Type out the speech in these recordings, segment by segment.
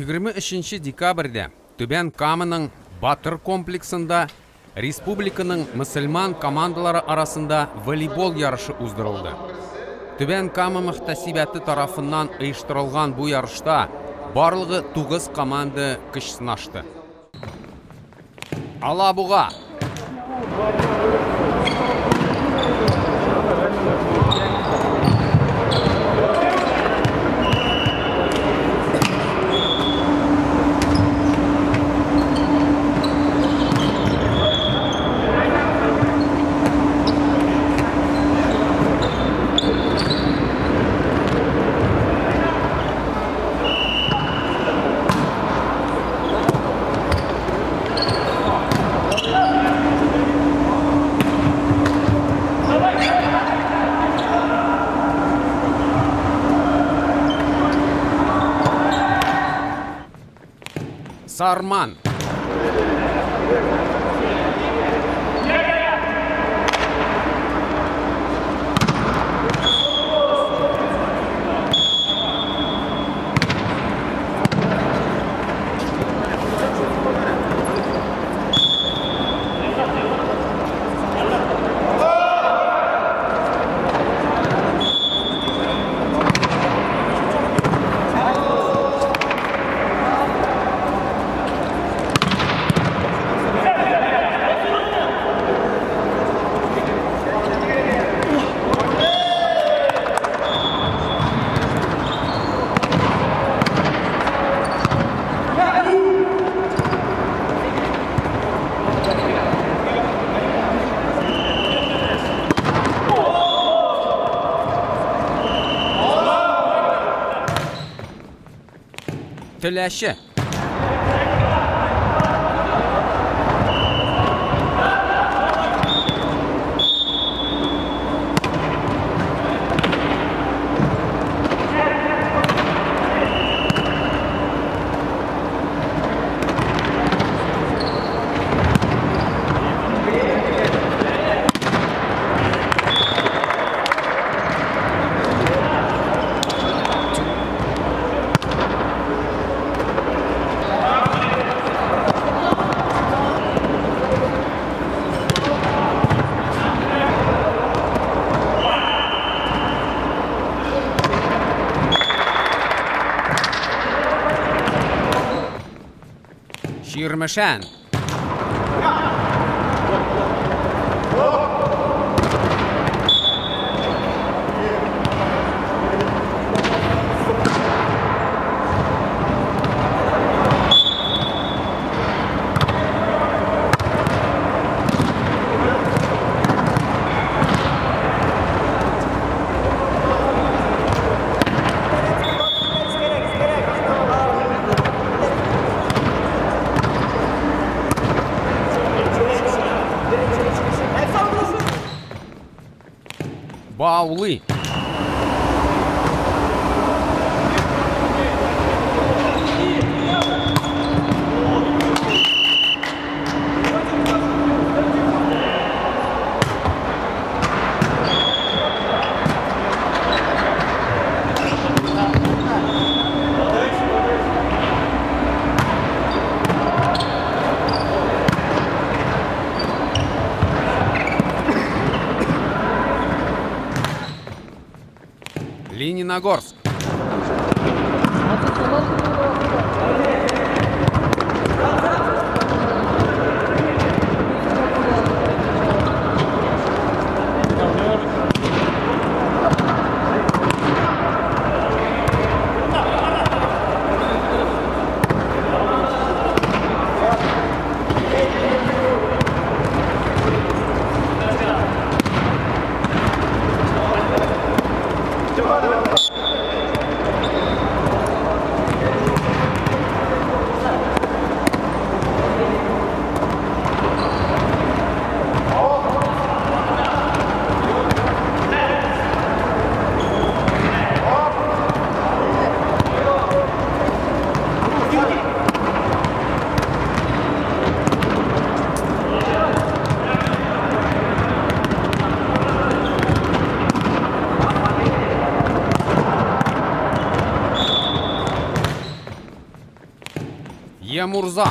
23 декабрьдә Түбән Каманың Батыр комплексында республиканың мөселман командалары арасында волейбол ярышы уздырылды. Түбән Кама мөхтәсибәте тарафыннан оештырылган бу ярышта барлыгы 9 команда көч сынашты. Алабуга. Сарман. Теләче. Чирмешән. Баулы. Лениногорск. Биемурза.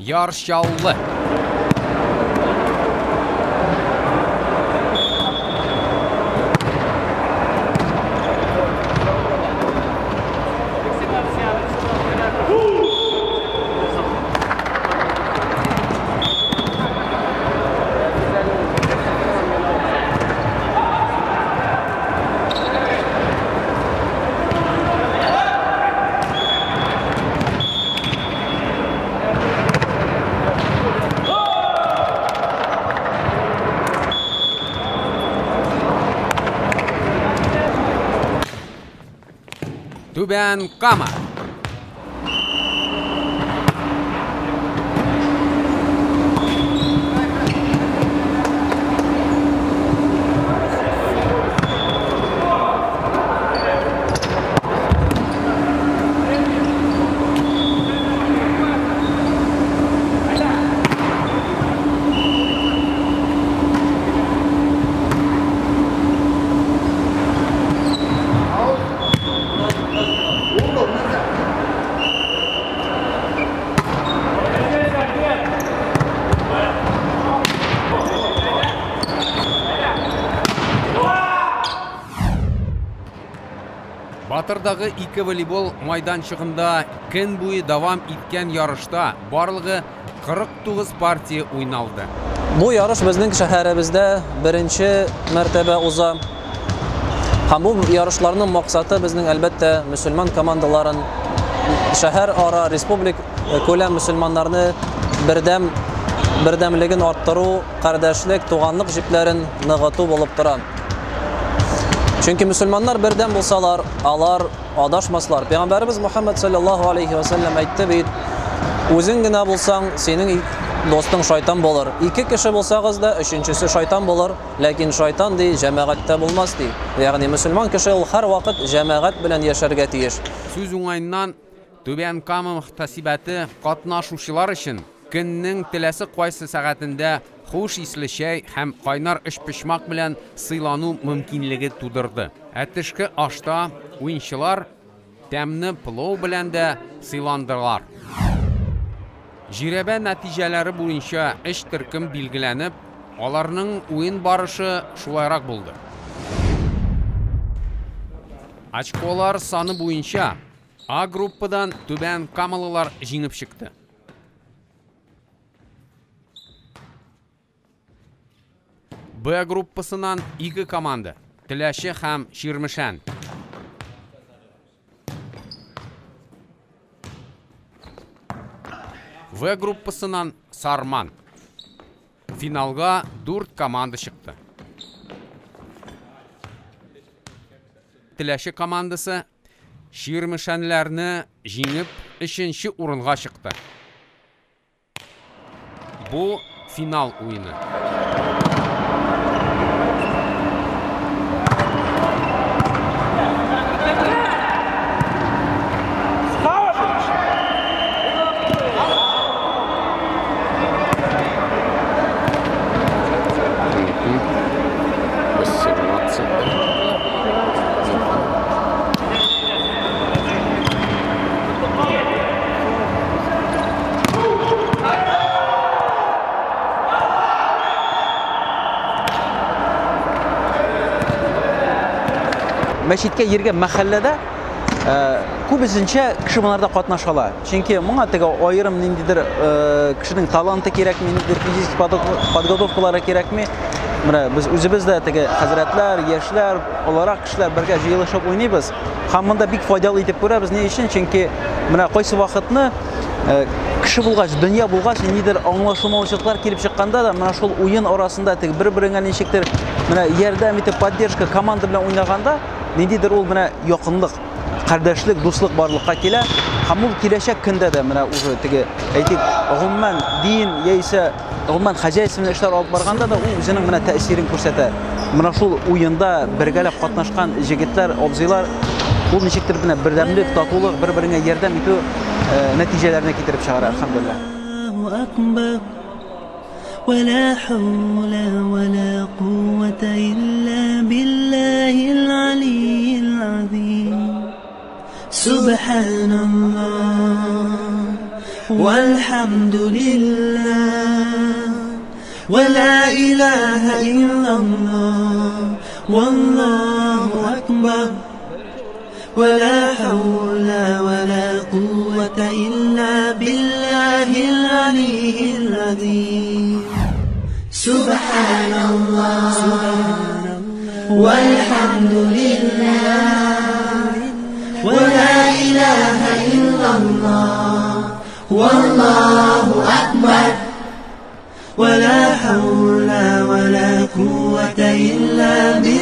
Яр Чаллы. Түбән Кама. Батырдагы ике волейбол майданчыгында көн буе дәвам иткән ярышта барлыгы 49 партия уйналды. Бу ярыш безнең шәһәребездә беренче мәртәбә уза. Һәм бу ярышларның максаты безнең, әлбәттә, мөселман командаларын шәһәр ара, республик күләм мөселманнарны бердәмлеген арттыру, кардәшлек, туганлык җепләрен ныгыту булып тора. Чөнки мөселманнар бердәм булсалар, алар адашмаслар. Пәйгамбәребез Мухаммад саллаллаһу алейхи ва саллям әйтте бит, үзең генә булсаң, синең достың шайтан булыр. Ике кеше булсагыз да, өченчесе шайтан булыр, ләкин шайтан ди җәмәгатьтә булмас ди. Ягъни мөселман кеше ул һәрвакыт җәмәгать белән яшәргә тиеш. Сүз уңаеннан Түбән Кама мөхтәсибәте катнашучылар өчен көннең теләсе кайсы сәгатендә хуш исле чәй һәм кайнар өчпочмак белән сыйлану мөмкинлеге тудырды. Ә төшке ашта уенчылар тәмле пылау белән дә сыйландылар. Жирәбә нәтиҗәләре буенча өч төркем билгеләнеп, аларның уен барышы шулайрак булды. Очколар саны буенча А группадан Түбән Камалылар җиңеп чыкты. Б группасынан ике команда Теләче һәм Чирмешән. В группасынан Сарман. Финалга 4 команда чыкты. Теләче командасы Чирмешәнләрне җиңеп 3нче урынга чыкты. Бу финал уены. Мәчеткә йөргән мәхәлләдә күбесенчә кеше монарда катнаша ала. Чөнки моңа теге аерым ниндидер кешенең таланты кирәкми, ниндидер физик подготовкалары кирәкми. Менә без үзебез дә теге хәзрәтләр, яшьләр, олырак кешеләр бергә җыелышып уйныйбыз. Һәм монда бик файдалы итеп күрәбез. Ни өчен? Чөнки менә кайсы вакытны Кеше булгач, дөнья булгач, ниндидер аңлашылмаучылыклар килеп чыкканда да, менә шул уен арасында теге бер-береңә ничектер менә ярдәм итеп, поддержка, команда белән уйнаганда, ниндидер ул менә якынлык, кардәшлек, дуслык барлыкка килә. Һәм ул киләчәк көндә дә менә уже теге, әйтик, гомумән дин яисә гомумән хозяйственный эшләр алып барганда да ул үзенең менә тәэсирен күрсәтә. Менә шул уенда бергәләп катнашкан җегетләр, абзыйлар, ул ничектер менә бердәмлек, татулык, бер-береңә ярдәм итү нәтиҗәләренә китереп чыгара, әлхәмдүлилләһ. أكبر ولا حول ولا قوة إلا بالله العلي العظيم سبحان الله والحمد لله ولا إله إلا الله والله أكبر ولا حول ولا قوة إلا بالله العلي العظيم سبحان الله والحمد لله ولا إله إلا الله والله أكبر ولا حول ولا قوة إلا بالله.